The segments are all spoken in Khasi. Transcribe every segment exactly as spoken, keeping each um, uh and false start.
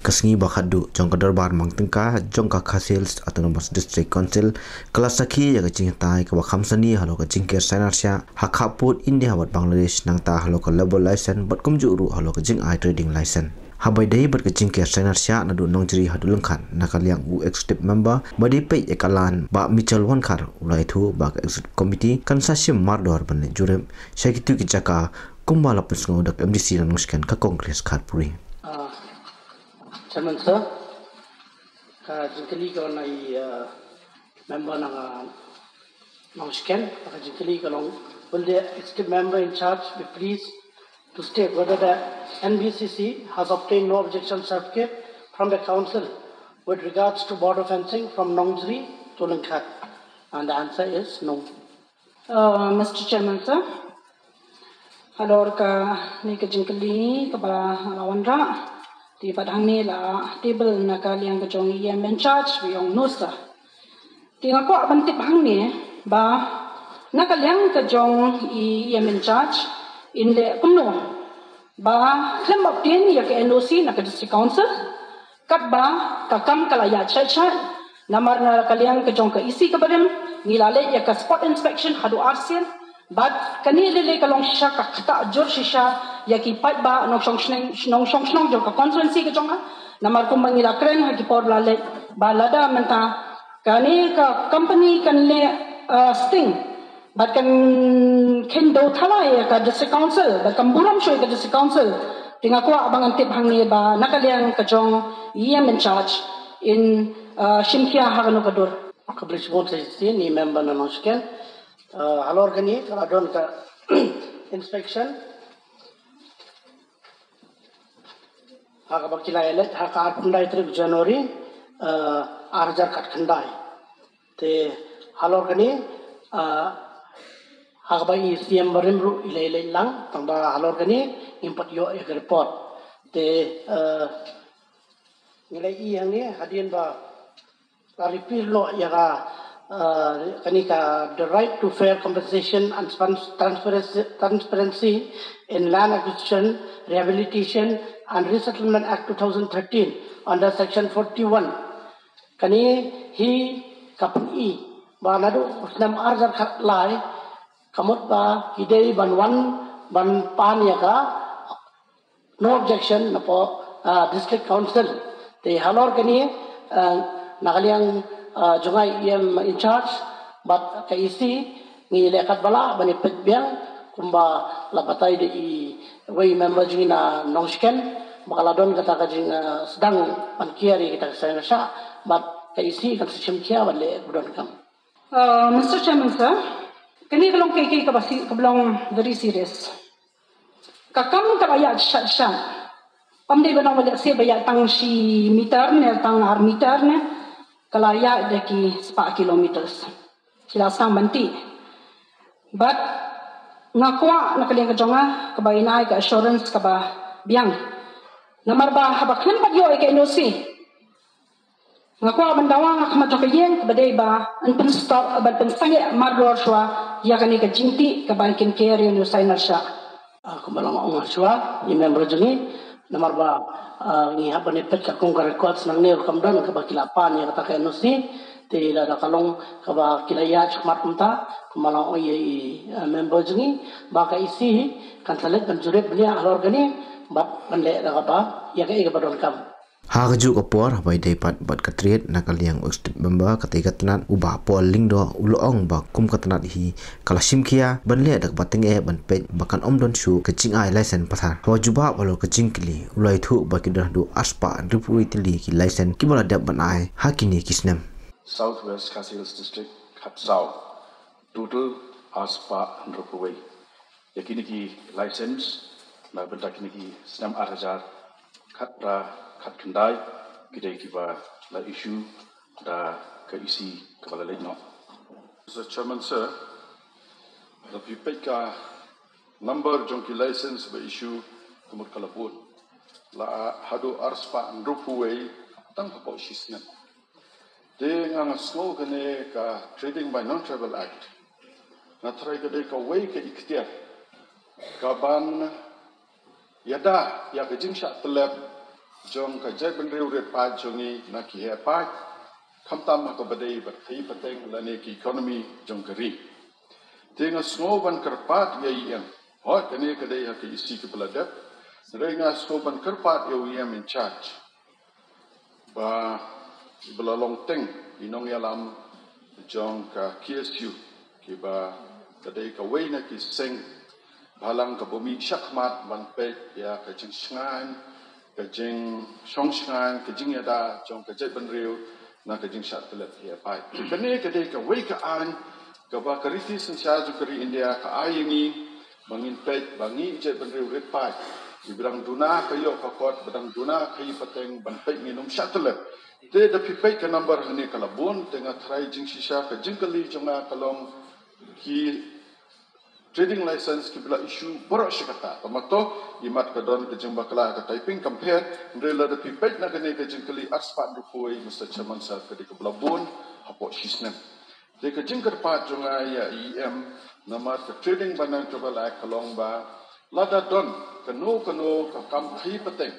Ka sngi ba khatduh jong ka dorbar mang tyngka jong ka Khasi Hills Autonomous District Council ka la sakhi ïa ka jinghitai kaba kham sani halor ka jingker sainar shiah ha khappud India bad Bangladesh, nangta halor ka labour license bad kumjuh ruh halor ka jingai trading license. Haba ïadei bad ka jingker sainar shiah naduh Nongjri haduh Lyngkhat, na ka liang u executive member ba dei peit ïa ka Lan, Bah Michael Wankhar, u la ïathuh ba ka executive committee kan sa shim mardor ban leit jurip sha kito ki jaka, kumba la pynsngew da ka M D C na Nongshken, ka Kong Grace Kharpuri. Ah, Chairman sir, ka jingkylli ka wan na i, ah, member na, ah, Nongshken, ka jingkylli ka long, will the executive member in charge be pleased to state whether the N B C C has obtained no objection certificate from the council with regards to border fencing from Nongjri to Lyngkhat? And the answer is no. Uh, Mister Chairman sir, halor kane ka jingkylli kaba la wanrah, te pat hangne la table na ka liang ka jong i E M in charge, ba ong no sir. Te nga kwah ban tip hangne ba na ka liang ka jong i E M in charge, in leh kumno ba khlem obtain ïa ka N O C na ka District Council, katba ka kam ka la ïaid shai shai, namar na ka liang ka jong ka E C ka barim ngi la leit ïa ka spot inspection haduh arsien. Bad kane lei lei ka long shisha ka ktah jur shisha ïa ki paidbah nongshong shnong, nongshong shnong jong ka constituency ka jong nga. Namar kumba ngi la kren ha ki por ba la leit, ba lada mynta kane ka company kan leh, uh, sting, bad kan kheiñ dewthala ïa ka District Council, bad kan burom shuh ïa ka District Council. Te nga kwah ba ngan tip hangne ba na ka liang ka jong i E M in charge in, uh, shim khia ha kano ka dur. Khublei shibun sa shisien i member na Nongshken. Uh, halor kane ka la don ka inspection ha kaba ki la ïa leit ha ka arphew khyndai tarik January, uh, ar hajar khatkhyndai. Te halor kane, ah, ha kaba i C M barim ruh i la ïa leit lang, tangba halor kane ngim pat ïoh ïa ka report. Te, ah, ngi la ïohi hangne hadien ba la repeal noh ïa ka, ah, kane ka The Right to Fair Compensation and Trans-, Transparency, Transparency in Land Acquisition, Rehabilitation and Resettlement Act two thousand thirteen under Section forty-one. Kane hi ka pyni ba naduh u snem ar hajar khatlai ka mut ba ki dei ban wan ban pan ïa ka no objection napoh, ah, District Council. Te halor kane, ah, na ka liang, ah, jong nga i E M in charge bad ka E C, ngi leh katba lah ban ïa peit biang, kumba la batai da i wei member jong ngi na Nongshken ba ka la don kata ka jing, ah, sdang ban kiar ïa kita ki sainar shiah, bad ka E C kan sa shim khia ban leh ba donkam. Uh, Mister Chairman sir, kane ka long kaei kaei kaba si-, kaba long very serious. Ka kam ka la ïaid shat shat. Pam dei ba nang ba lehse ba ïaid tang shi meter ne tang ar meter ne, ka la ïaid da ki spah kilometers. Ki la sdang ban tih. Bad nga kwah na ka liang ka jong nga kaba in ai ka assurance kaba biang. Namar ba haba khlem pat ïoh ïa ka N O C, nga kwah ban dawa ha khmat jong ka ïing kaba dei ba yn pynstop, ban pynsangeh mardor shuwa ïa kane ka jingtih kaba yn kynker ïa une u sainar shiah. Ah, kumba la ong shuwa i member jong ngi, namar ba, ah, ngi hap ban ïa peit katkum ka records nangne ruh kam don kaba ki la pan ïa kata ka N O C. Te lada ka long kaba ki la ïaid shakhmat kumta, kumba la ong ïa i, ah, member jong ngi, ba ka E C kan sa leit ban jurip bniah halor kane bad ban leh da kaba ïa kaei kaba donkam. Ha kajuh ka por, haba ïadei pat bad ka trade, na ka liang u executive member, katei ka tnat, u Bah Paul Lyngdoh, u la ong ba kum ka tnat hi ka la shim khia ban leh da kaba tyngeh ban peit ba kan ym don shuh ka jingai license pathar. Haba jubab halor ka jingkylli, u la ïathuh ba ki don haduh arspah hynriewphew wei tylli ki license kiba la dep ban ai ha kine ki snem. South West Khasi Hills District, khatsaw, total arspah hynriewphew wei. Ïa kine ki license na bynta kine ki snem ar hajar khatphra khatkhyndai, ki dei kiba la issue da ka E C kaba la leit noh. Mister Chairman sir, lada phi peit ka number jong ki license ba issue ka mut ka la bun, la haduh arspah hynriewphew wei tang hapoh shi snem. Te nga, nga sngew kane ka Trading by Non-Tribal Act, nga tharai ka dei kawei ka ikhtiar kaban ïada ïa ka jingshah tyllep jong ka jaitbynriew rit paid jong ngi na ki heh paid, khamtam ha kaba dei bad khaïi pateng lane ki economy jong ka ri. Te nga sngew ban kyrpad ïa i em, hooid kane ka dei ha ka EC kaba la dep, hynrei nga sngew ban kyrpad ïa u em in charge ba, ba la long teng i nongïalam jong ka KSU, kiba ka dei kawei na ki seng bhalang kaba mih shakhmat ban peit ïa ka jingshngaiñ, ka jingshongshngaiñ, ka jingïada jong ka jaitbynriew na ka jingshah tyllep ki heh paid. Kane ka dei kawei ka aiñ kaba ka riti synshar jong ka ri India ka ai ïa ngi ba ngin peit ba ngi jaitbynriew rit paid, ba dang duna ka ïoh ka kot, ba dang duna khaïi pateng ban peit ngin ym shah tyllep. Te da phi peit ka number hangne ka la bun, te nga tharai jingshisha ka jingkylli jong nga ka long ki trading license kiba la issue baroh shi katta. Tangba to, imat ka don ka jingbakla ka typing kam pher, hynrei lada phi peit na kane ka jingkylli arspah hynriewphew, Mister Chairman Sir, ka dei kaba la bun hapoh shi snem. Te ka jingkyrpad jong nga ïa i em, namar ka trading ban nang kaba la ka long ba lada don kano kano ka kam khaïi pateng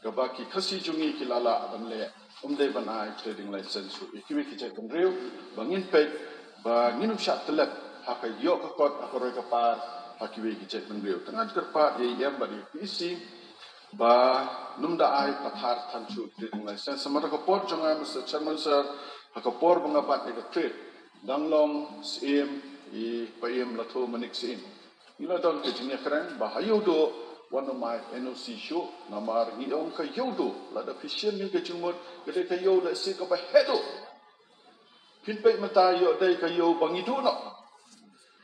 kaba ki Khasi jong ngi ki la lah ban leh, ym dei ban ai trading license shuh ïa kiwei ki jaitbynriew, ba ngin peit ba ngin ym shah tyllep ha ka ïoh ka kot, ha ka roi ka par ha kiwei ki jaitbynriew. Te nga kyrpad ïa i em bad ïa i EC ba nym da ai pathar than shuh trading license. Namar ha ka por jong nga, Mister Chairman Sir, ha ka por ba nga bat ïa ka trade, dang long Syiem i Pa Ïem Lathumanik Syiem. Ngi la don ka jingïakren ba ha ïew duh wat nym ai NOC shuh, namar ngi ong ka ïew duh, lada phi shim ïa ka jingmut, ka dei ka ïew lehse kaba heh duh. Phin peit mynta ïoh dei ka ïew ba ngi duh noh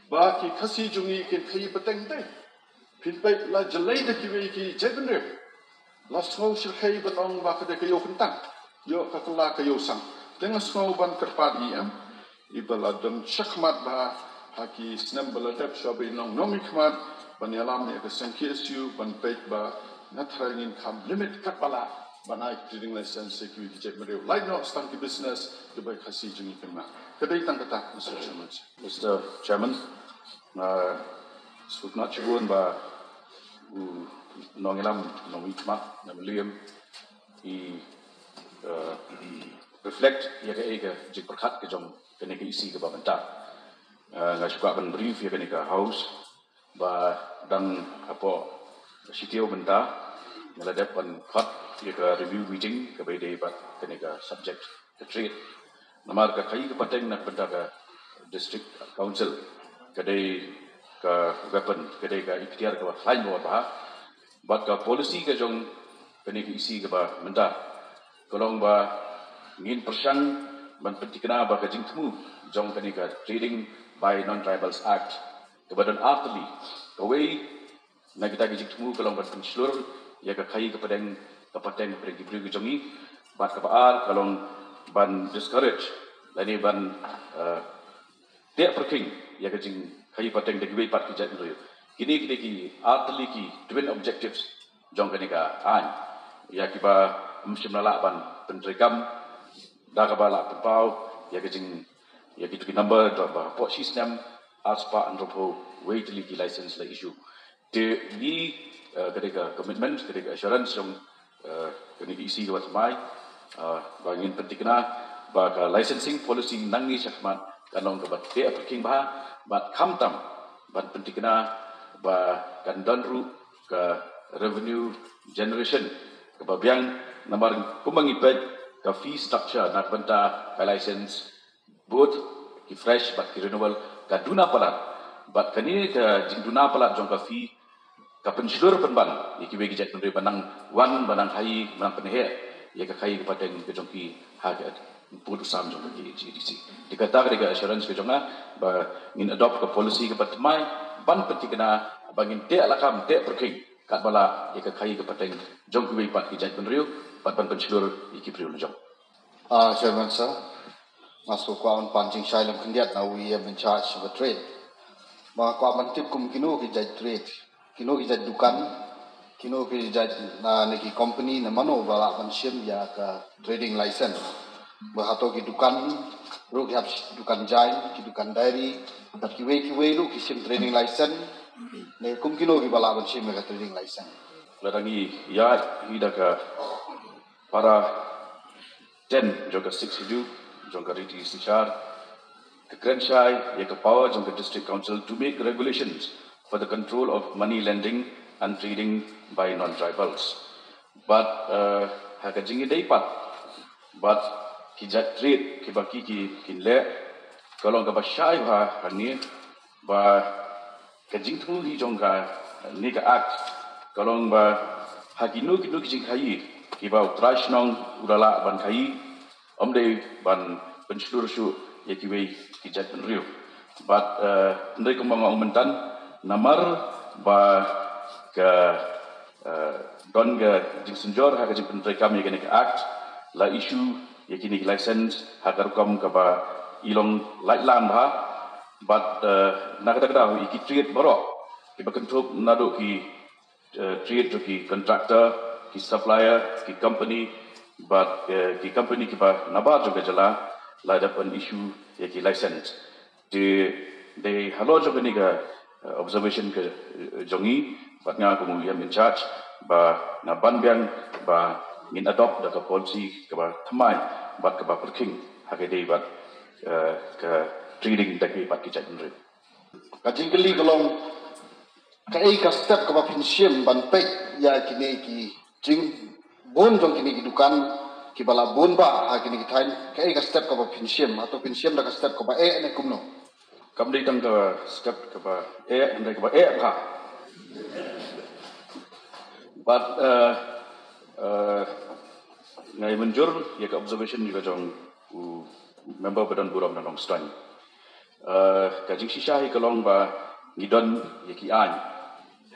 ba ki Khasi jong ngi kin khaïi pateng te. Phin peit la jlei da kiwei ki jaitbynriew. La sngew shyrkhei ban ong ba ka dei ka ïew kyntang, ïoh ka kylla ka ïew sang. Te nga sngew ban kyrpad i em, iba la don shakhmat bha ha ki snem ba la dep, shuwa ba i nong nongmihkhmat, ban ïalam ïa ka seng KSU ban peit ba nga tharai ngin kham limit katba lah ban ai trading license ïa kiwei ki jaitbynriew, lait noh tang ki business kiba Khasi jong ngi kynmaw. Ka dei tang kata, Mister Chairman. Mister Chairman, nga sngewtynnat shibun ba u nongïalam nongmihkhmat na Mylliem i, eh, i reflect ïa kaei ka jingpyrkhat ka jong kane ka EC kaba mynta. Eh, nga shu kwah ban brief ïa kane ka House ba dang hapoh shi taïew mynta nga la dep ban khot ïa ka review meeting kaba ïadei bad kane ka subject ka trade. Namar ka khaïi ka pateng na ka bynta ka District Council ka dei ka weapon, ka dei ka iktiar kaba khlaiñ bha bad ka policy ka jong kane ka EC kaba mynta ka long ba ngin pyrshang ban pynthikna ba ka jingthmu jong kane ka Trading by Non-Tribals Act kaba don artylli. Kawei na kita ki jingthmu ka long ban pynshlur ïa ka khaïi ka pateng, ka pateng hapdeng ki briew ki jong ngi, bad kaba ar ka long ban discourage lane ban, eh, teh pyrkhing ïa ka jingkhaïi pateng da kiwei pat ki jaitbynriew. Kine ki dei ki artylli ki twin objectives jong kane ka aiñ, ïa kiba ym shym la lah ban pyntreikam da kaba la pynpaw ïa ka jing, ïa kito ki number da ba hapoh shi snem arspah hynriewphew wei tylli ki license la issue. Te ngi, eh, ka dei ka commitment, ka dei ka assurance jong, eh, kane ka EC kaba thymmai, eh, ba ngin pynthikna ba ka licensing policy nangne shakhmat kan long kaba teh pyrkhing bha bad khamtam ban pynthikna ba kan don ruh ka revenue generation kaba biang. Namar kumba ngi peit ka fee structure na ka bynta ka license, both ki fresh bad ki renewal, ka duna palat. Bad kane ka jingduna palat jong ka fee ka pynshlur pynban ïa kiwei ki jaitbynriew ba nang wan, ba nang khaïi, ba nang pynheh ïa ka khaïi ka pateng ka jong ki ha ka pud u sam jong ka KHADC. Te kata ka dei ka assurance ka jong nga ba ngin adopt ka policy kaba thymmai ban pynthikna ba ngin teh lakam, teh pyrkhing katba lah ïa ka khaïi ka pateng jong kiwei pat ki jaitbynriew bad ban pynshlur ïa ki briew la jong. Ah, Chairman Sir, nga sngewkwah ban pan jingshai lem khyndiat na u EM in charge ba trade. Ba nga kwah ban tip kum kino ki jait trade, kino ki jait dukan, kino ki jait na ne ki company ne mano ba lah ban shim ïa ka trading license. Ba hato ki dukan ruh ki hap sh-, dukan jaiñ, ki dukan diary, bad kiwei kiwei ruh ki shim trading license. Ne kum kino kiba lah ban shim ïa ka trading license. Lada ngi ïa, ngi da ka Para ten jong ka Sixth Schedule jong ka Riti Synshar ka kren shai ïa ka power jong ka District Council to make regulations for the control of money lending and trading by non-tribals. Bad uh, ha ka jingïadei pat bad ki jait trade kiba ki ki kin leh, ka long kaba shai bha hangne ba ka jingthmu hi jong kane ka Act ka long ba ha kino kino ki jingkhaïi kiba u trai shnong u la lah ban khaïi, ym dei ban pynshlur shuh ïa kiwei ki jaitbynriew. Bad uh, hynrei kumba nga ong mynta, namar ba ka uh, don ka jingsynjor ha ka jingpyntreikam ïa kane ka Act, la issue ïa kine ki license ha ka rukom kaba i long laitlan bha. Bad uh, na kata ka daw ïa ki trade baroh kiba kynthup naduh ki uh, trade jong ki contractor, ki supplier, ki company bad uh, ki company kiba nabar jong ka jylla la dep ban issue ïa ki license. Te dei halor jong kane ka uh, observation ka uh, jong ngi bad nga kum u E M in charge ba nga ban biang ba ngin adopt da ka policy kaba thymmai bad kaba pyrkhing ha ka dei bad uh, ka trading da ki bad ki jaitbynriew. Ka jingkylli ka long, kaei ka step kaba phin shim ban peit ïa kine ki jingbun jong kine ki dukan kiba la bun bha ha kine ki thaiñ? Kaei ka step kaba phin shim? Hato phin shim da ka step kaba eh ne kumno? Kam dei tang ka step kaba eh, hynrei kaba eh bha. Bad uh, uh, nga ïa mynjur ïa ka observation ïa ka jong u member ba don burom na Nongstoiñ. Uh, ka jingshisha hi ka long ba ngi don ïa ki aiñ,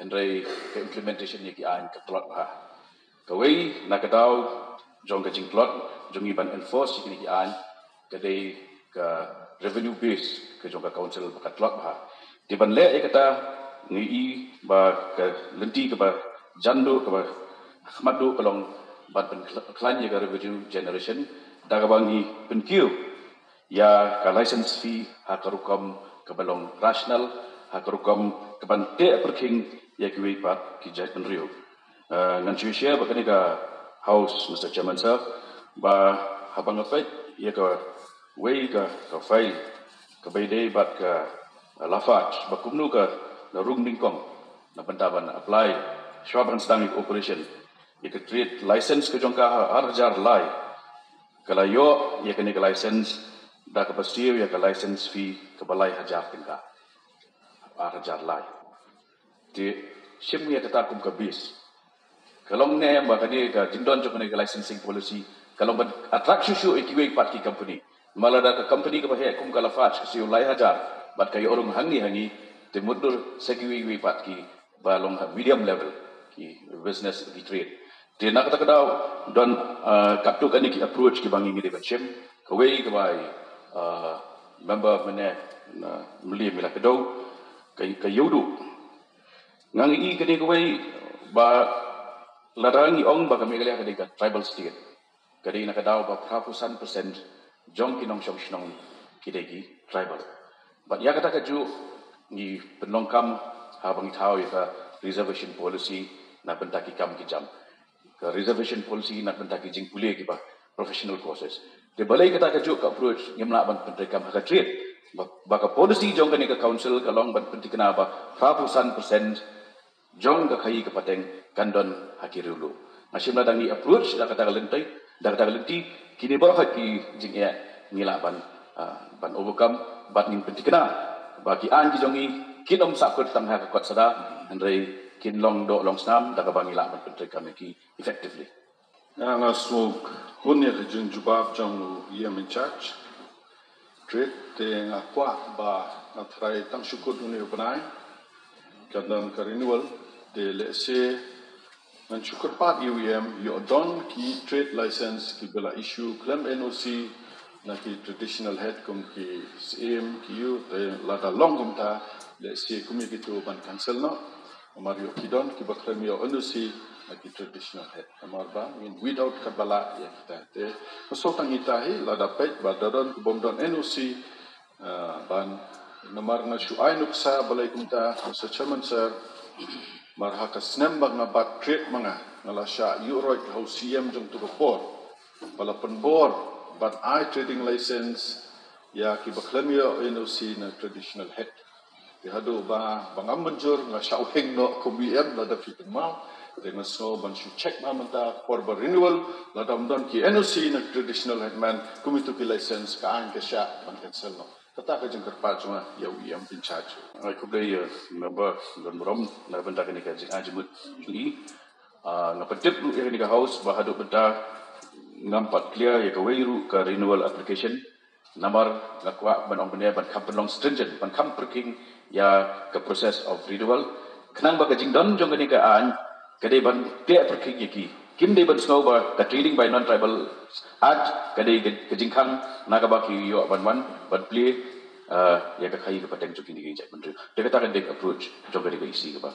hynrei ka implementation ïa ki aiñ ka tlot bha. Kawei na ka daw jong ka jingtlot jong ngi ban enforce ïa kine ki aiñ ka dei ka revenue base ka jong ka council ba ka tlot bha. Te ban leh ïa kata ngi i ba ka lynti kaba jan duh kaba khmat duh ka long ban pynkhlaiñ ïa ka revenue generation da kaba ngi pynkiew ïa ka license fee ha ka rukom kaba long rational, ha ka rukom kaban teh pyrkhing ïa kiwei pat ki jaitbynriew. Uh, ngan shu share bad kane ka House, Mister Chairman Sir, ba haba nga peit ïa kawei ka, ka file kaba ïadei bad ka Lafarge ba kumno ka la rung nyngkong na bynta ban apply shuwa ban sdang ïa ka operation, ïa ka trade license ka jong ka ha ar hajar lai. Ka la ïoh ïa kane ka license da kaba siew ïa ka license fee kaba lai hajar tyngka. Ar hajar lai. Te shim ïa kata kum ka base. Ka long ne ba kane ka jingdon jong kane ka licensing policy ka long ban attract shuh shuh ïa kiwei pat ki company. Namar lada ka company kaba heh kum ka Lafarge ka siew lai hajar bad ka ïoh rung hangne hangne, te mutdur sa kiwei kiwei pat kiba long ha medium level ki business, ki trade. Te na kata ka daw don uh, katto katne ki approach kiba ngi ngi dei ban shim. Kawei kaba i uh, member mynne na Mylliem i la kdew ka, ka ïoh duh. Nga ngi i ka dei kawei ba lada ngi ong ba ka Meghalaya ka dei ka tribal state, ka dei na ka daw ba phra phew san percent jong ki nongshong shnong ki dei ki tribal. Bad ïa kata kajuh ngi pynlong kam haba ngi thaw ïa ka reservation policy na bynta ki kam ki jam, ka reservation policy na bynta ki jingpule kiba professional courses. Te balei kata kajuh ka approach ngim lah ban pyntreikam ha ka trade? Ba, ba ka policy jong kane ka council ka long ban pynthikna ba phra phew san percent jong ka khaïi ka pateng kan don ha ki riewluh. Nga shim lada ngi approach da kata ka lynti, da kata ka lynti, kine baroh ki jingeh ngi lah ban uh, ban overcome bad ngin pynthikna ba ki aiñ ki jong ngi kin ym sahkut tang ha ka kot sada, hynrei kin long doh long snam da kaba ngi lah ban pyntreikam ïa ki effectively. Nga, nga sngewhun ïa ka jingjubab jong u E M in charge. Trade te nga kwah ba nga tharai tang shu kut une u bnai ka don ka renewal, te lehse ngan shu kyrpad ïa u E M ïoh don ki trade license kiba la issue khlem N O C na ki traditional head kum ki Syiem ki ïoh, te lada long kumta lehse kum ïa kito ban cancel noh. Namar ïoh ki don kiba khlem ïoh N O C na ki traditional head. Namar ba ngin weed out katba lah ïa kita. Te ka shu tang ita hi, lada peit ba da don kibym don N O C, ah, ban, namar nga shu ai nuksa balei kumta, Mister Chairman Sir, namar ha ka snem ba nga bat trade ma nga Nga la shah ïuh roit ha u C M jong tu ka por ba la pynbor ban ai trading license ïa ki ba khlem ïoh N O C na traditional head. Te haduh ba ba ngam mynjur nga shah u heng noh kum U M lada phi pynmaw. Te nga sngew ban shu check ma mynta por ba renewal lada ym don ki N O C na traditional headman kum itu ki license ka aiñ ka shah ban cancel noh. Kata ka jingkyrpad jong nga ïa u E M in charge. Ai khublei ïa member don burom na bynta kane ka jingajmut jong i. Ah, nga pyntip ruh ïa kane ka house ba haduh mynta ngam pat clear ïa kawei ruh ka renewal application. Namar nga kwah ban ong bniah ban kham pynlong stringent ban kham pyrkhing ïa ka process of renewal. Khnang ba ka jingdon jong kane ka aiñ ka dei ban kleh pyrkhing ïa ki. Kim dei ban sngew ba ka trading by non-tribal act ka dei ka, ka jingkhang na kaba ki ïoh ban wan ban plie, ah, ïa ka khaïi ka pateng jong kine ki jaitbynriew. Te kata ka dei ka approach jong kane ka E C kaba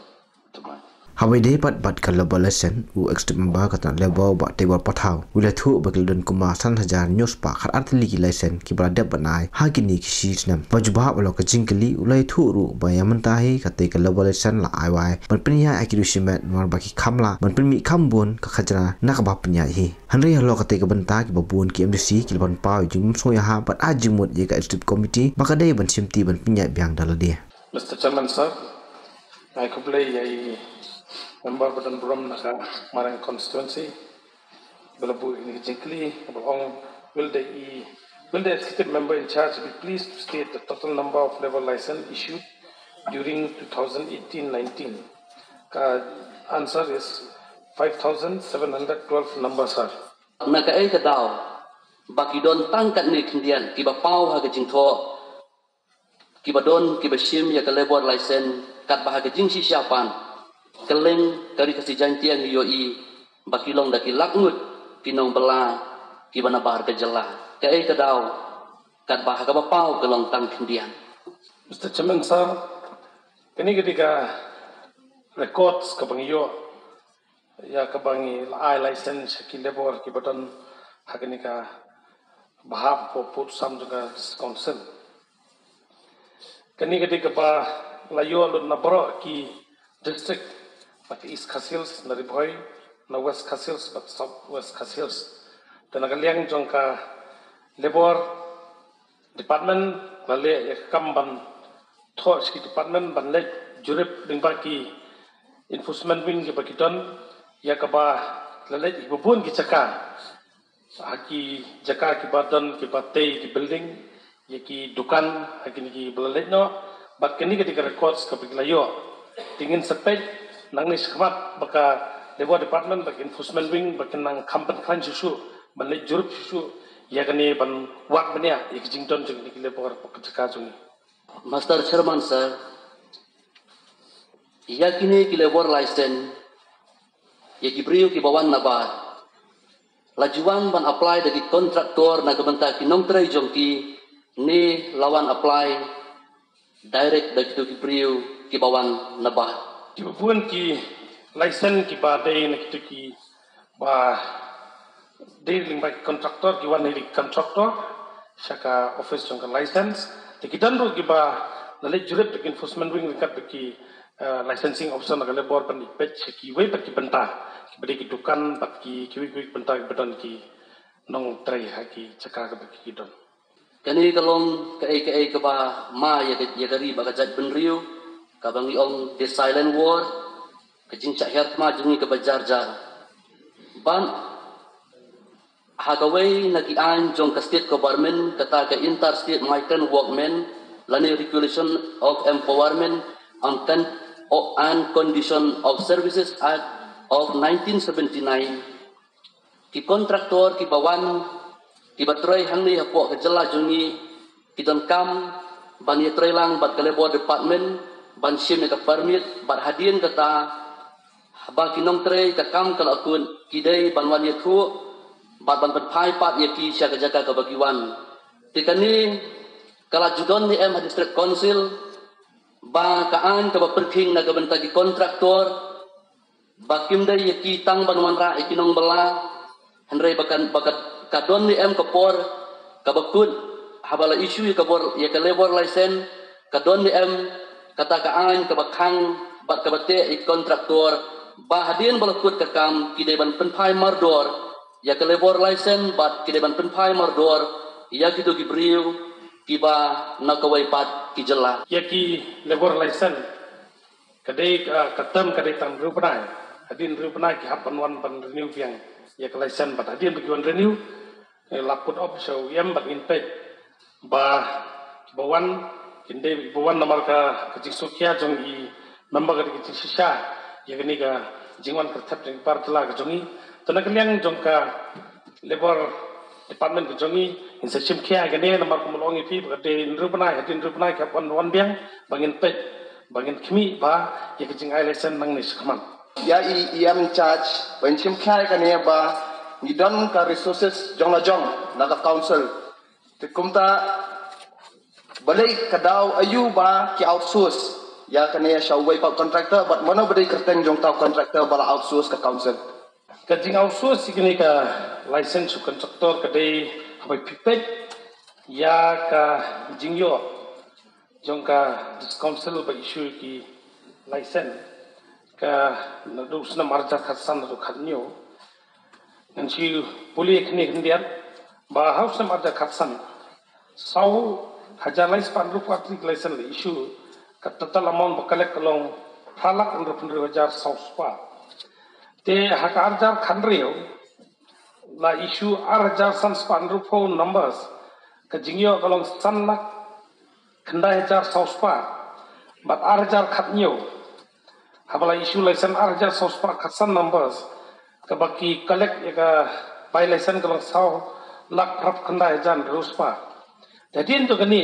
thymmai. Haba ïadei pat bad ka labour license, u executive member ka tnat labour Bah Teibor Pathaw u la ïathuh ba ki la don kumba san hajar hynñiew spah khatar tylli ki license kiba la dep ban ai ha kine ki shi snem. Ba jubab halor ka jingkylli u la ïathuh ruh ba ïa mynta hi katei ka labour license la ai wai ban pynïaid ha ki dewshimet namar ba ki kham lah ban pynmih kham bun ka khajna na kaba pynïaid hi. Hynrei halor katei ka bynta kiba bun ki M D C ki la pynpaw ïa ka jingmynsngew ïa ha bad ai jingmut ïa ka executive committee ba ka dei ban shimti ban pynïaid biang da lade. Mister Chairman Sir, ai khublei ïa i member ba don burom na ka Marang constituency. Ba la buh ïa kane ka jingkylli, ba la ong, will the E, will the executive member in charge be pleased to state the total number of labour license issued during two thousand eighteen nineteen? Ka answer is five thousand seven hundred twelve number, sir. Na kaei ka daw ba ki don tang katne khyndiat kiba paw ha ka jingthoh, kiba don kiba shim ïa ka labour license katba ha ka jingshisha pat ka liang ka Ri Khasi Jaiñtia ngi ïohi ba ki long da ki lak ngut ki nongbylla kiba na bar ka jylla. Kaei ka daw katba ha kaba paw ka long tang khyndiat? Mister Chairman Sir, kane ka dei ka records kaba ngi ïoh ïa kaba ngi la ai license sha ki labour kiba don ha kane ka behalf of Pud Sam jong ka District Council. Kane ka dei kaba la ïoh lut na baroh ki district, na ka East Khasi Hills, na Ri Bhoi, na West Khasi Hills bad South West Khasi Hills. Te na ka liang jong ka labour department la leh ïa ka kam ban thoh sha ki department ban leit jurip lyngba ki enforcement wing kiba ki don ïa kaba la leit ïa kiba bun ki jaka. Ha ki jaka kiba don kiba tei ki building ïa ki dukan ha kine kiba la leit noh. Bad kane ka dei ka records kaba ki la ïoh. Te ngin sa peit nangne shakhmat ba ka labour department bad ka enforcement wing ba kin nang kham pynkhlaiñ shuh shuh ban leit jurip shuh shuh ïa kane ban wad bniah ïa ka jingdon jong kine ki labour ha ka jaka jong ngi. Mister Chairman Sir, ïa kine ki labour license ïa ki briew kiba wan na bar la ju wan ban apply da ki contractor na ka bynta ki nongtrei jong ki ne la wan apply direct da kito ki briew kiba wan na bar? Kiba bun ki license kiba dei na kito kiba dei lyngba ki contractor ki wan na ki contractor sha ka office jong ka license. Te ki don ruh kiba la leit jurip da ki enforcement wing ryngkat bad ki, eh, licensing officer na ka labour ban ïa peit sha kiwei pat ki bynta kiba dei ki dukan bad ki kiwei kiwei ki bynta kiba don ki nongtrei ha ki jaka kaba ki don. Kane ka long kaei kaei kaba ma ïa ka, ïa ka ri bad ka jaitbynriew, kaba ngi ong the silent war, ka jingshah hiar thma jong ngi kaba jar jar. Bad ha kawei na ki aiñ jong ka state government, kata ka Interstate Migrant Workmen lane Regulation of Empowerment and Con-, and Condition of Services Act of nineteen seventy-nine, ki contractor kiba wan, kiba trei hangne hapoh ka jylla jong ngi, ki donkam ban ïatrei lang bad ka Labour Department ban shim ïa ka permit, bad hadien kata, haba ki nongtrei ka kam ka la kut, ki dei ban wan ïathuh bad ban pynphai pat ïa ki sha ka jaka kaba ki wan. Te kane ka la ju don ne em ha District Council ba ka aiñ kaba pyrkhing na ka bynta ki contractor, ba kim dei ïa ki tang ban wanrah ïa ki nongbylla, hynrei ba kan, ba ka, ka don ne em ka por kaba kut haba la issue ïa ka bor, ïa ka labour license, ka don ne em kata ka aiñ kaba khang bad kaba teh ïa ki contractor Ba hadien ba la kut ka kam ki dei ban pynphai mardor ïa ka labour license bad ki dei ban pynphai mardor ïa kito ki briew kiba na kawei pat ki jylla. Ïa ki labour license ka dei ka, ka term ka dei tang hynriew bnai. Hadien hynriew bnai ki hap ban wan ban renew biang ïa ka license bad hadien ba ki wan renew, eh, la put off sha u E M bad ngin peit ba kiba wan kin dei ba wan namar ka, ka jingsngewkhia jong i member ka dei ka jingshisha ïa kane ka jingwan kyrthep jong i bar jylla ka jong i. To na ka liang jong ka labour department ka jong i, ngin sa shim khia ïa kane namar kumba la ong ïa phi ba ka dei hynriew bnai, hadien hynriew bnai ki hap wan, wan biang ba ngin peit, ba ngin khmih ba ïa ka jingai license nangne shakhmat. Ïa i E M in charge ba ngin shim khia ïa kane ba ngi don ka resources jong la jong na ka council. Te kumta balei ka daw aïu ba ki outsource ïa kane sha uwei pat u contractor bad mano ba dei kyrteng jong uta u contractor ba la outsource ka council. Ka jing outsource ïa kane ka license u contractor ka dei haba phi peit ïa ka jingïoh jong ka District Council ba issue ki license ka naduh u snem ar hajar khatsan naduh khathynñiew. Ngan shu pule khyndiat khyndiat ba ha u snem ar hajar khatsan, saw hajar lai spah hynriewphew artylli ki license la issue, ka total amount ba collect ka long phra lak hynriewphew hynriew hajar saw spah. Te ha ka ar hajar khathynriew la issue ar hajar san spah hynriewphew numbers, ka jingïoh ka long san lak khyndai hajar saw spah. Bad ar hajar khathynñiew haba la issue license ar hajar saw spah khatsan numbers, kaba ki collect ïa ka bai license ka long saw lak phra khyndai hajar hynriew spah. Te hadien jong kane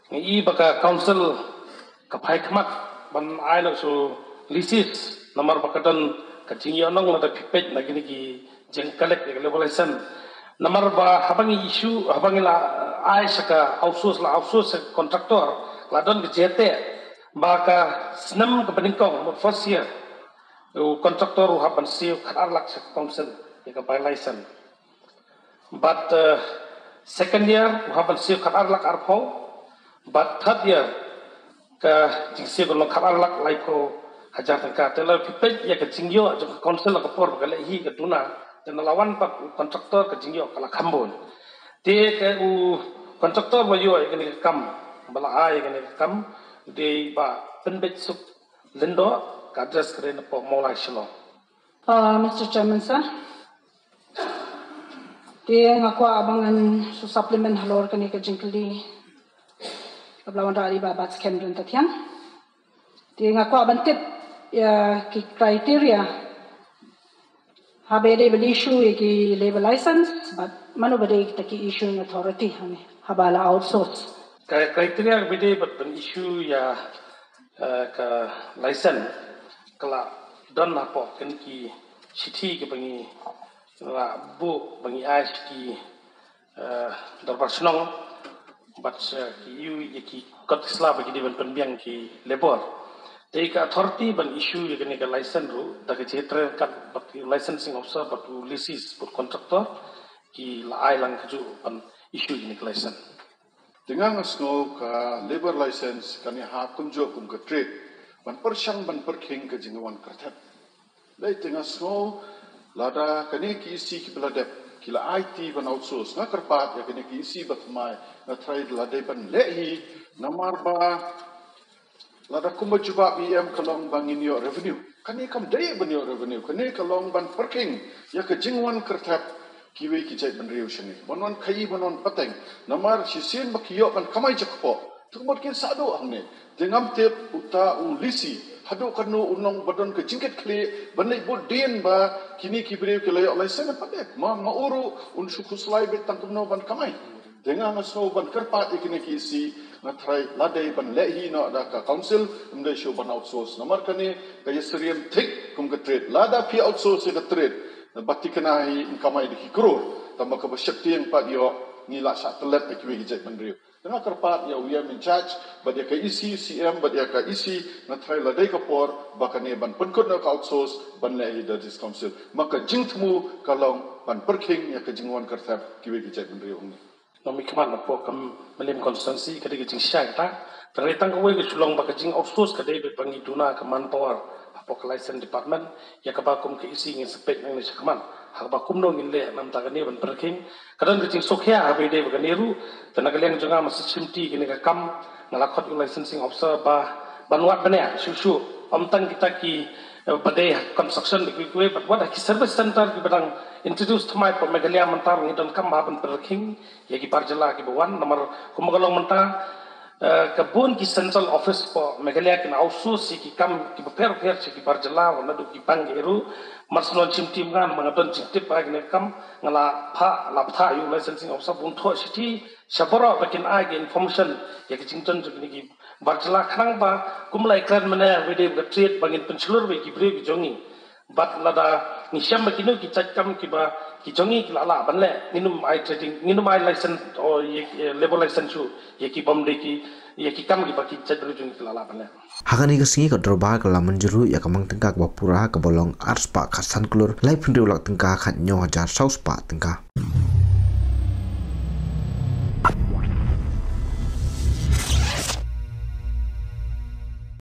nga i ba ka council ka phai khmat ban ai noh sha u lessees namar ba ka don ka jingïohnong lada phi peit na kine ki jing collect ïa ka labour license. Namar ba haba ngi issue, haba ngi la ai sha ka outsource, la outsource sha ka contractor, la don ka jingïateh ba ka snem kaba nyngkong, first year, u contractor u hap ban siew khatar lak sha ka council ïa ka bai license. Bad, eh, second year u hap ban siew khatar lak arphew. Bad third year ka jingsiew ka long khatar lak laiphew hajar tyngka. Te lada phi peit ïa ka jingïoh jong ka council ha ka por ba ka leh hi ka duna, te na la wan pat u contractor ka jingïoh ka la kham bun. Te ka u contractor ba ïoh ïa kane ka kam, ba la ai ïa kane ka kam, dei Bah Pynbeit Suk Lyngdoh, ka address ka dei napoh Mawlai Shillong. Uh, Mister Chairman sir, te nga kwah ba ngan shu supplement halor kane ka jingkylli kaba la wanrah da i Bah Batskhem Ryntathiang. Te nga kwah ban tip ïa ki criteria haba dei ban issue ïa ki labour license, bad mano ba dei kita ki issuing authority hangne haba la outsource. Ka criteria kaba dei bad ban issue ïa, eh, ka license ka la don hapoh kine ki shithi kiba ngi la buh ba ngi ai sha ki, eh, dorbar shnong bad sha ki ïa ki kot sla ba ki dei ban pynbiang ki labour. Te ka authority ban issue ïa kane ka license ruh da ka jingïatreilang bad ki licensing officer bad u lessees bad contractor ki la ai lang kajuh ban issue ïa kane ka license. Te nga nga sngew ka labour license kane ha kumjuh kum ka trade ban pyrshang ban pyrkhing ka jingwan kyrthep. Dei te nga sngew lada kane ki E C kiba la dep ki la aiti ban outsource, nga kyrpad ïa kane ki E C ba thymmai, nga tharai la dei ban leh hi namar ba lada kumba jubab E M ka long ba ngin ïoh revenue. Kane kam dei ban ïoh revenue, kane ka long ban pyrkhing ïa ka jingwan kyrthep kiwei ki jaitbynriew sha ngi. Ban wan khaii, ban wan pateng. Namar shisien ba ki ïoh ban kamai jakpoh, to ka mut kin sah duh hangne. Te ngam tip uta u lessee haduh katno u nongbadon ka jingkitkhlieh ban leit bud dien ba kine ki briew ki la ïoh license, ngam pat tip. Ma, ma u ruh un shu khuslai beit tang kumno ban kamai. Te nga nga sngew ban kyrpad ïa kine ki E C, nga tharai la dei ban leh hi noh da ka council, ym dei shuh ban outsource. Namar kane ka ïasyriem thik kum ka trade. Lada phi outsource ïa ka trade, ba thikna hi yn kamai da ki klur. Tangba kaba sheptieng pat ïoh, ngi la shah tyllep ïa kiwei ki jaitbynriew. Te nga kyrpad ïa u E M in charge bad ïa ka E C, C M bad ïa ka E C, nga tharai la dei ka por ba kane ban pynkut noh ka outsource ban leh hi da District Council. Ma ka jingthmu ka long ban pyrkhing ïa ka jingwan kyrthep kiwei ki jaitbynriew hangne. Ngi mih khmat napoh ka Mylliem constituency ka dei ka jingshai kata. Tang dei tang kawei ka shu long ba ka jing outsource ka dei beit ba ngi duna ka manpower hapoh ka license department, ïa kaba kum ka EC ngin sa peit nangne shakhmat ha kaba kumno ngin leh namar kane ban pyrkhing. Ka don ka jingsngewkhia haba ïadei bad kane ruh, te na ka liang jong nga mynta shimti kane ka kam, nga la khot ïa u licensing officer ba ban wad bniah shuh shuh, ym tang kita ki, eh, ba dei ha construction, ki, ki, bad wat ha ki service center kiba dang introduce thymmai hapoh Meghalaya mynta ruh ngi donkam ban pyrkhing ïa ki bar jylla kiba wan, namar kumba ka long mynta, eh, ka bun ki central office hapoh Meghalaya kin outsource ïa ki kam kiba pher pher sha ki bar jylla, wat naduh ki bank ruh. Mar shu ngan shim team ngan, ma nga don jingtip ba kane ka kam, nga la phah, la phah ïa u licensing officer ban thoh shithi sha baroh ba kin ai ka information ïa ka jingdon jong kine ki bar jylla, khnang ba kum la ïakren mynne haba ïadei bad ka trade ba ngin pynshlur beit ki briew ki jong ngi. Bad lada ngi shem ba kino ki jait kam kiba ki jong ngi ki la lah ban leh, ngin ym ai trading, ngin ym ai license, o ïa, ïa, labour license shuh ïa ki bym dei ki, ïa ki kam kiba ki jait briew jong ngi ki la lah ban leh. Ha kane ka sngi ka dorbar ka la mynjur ruh ïa ka mang tyngka kaba pura kaba long ar spah khatsan klur laiphew hynriew lak tyngka khathynñiew hajar saw spah tyngka.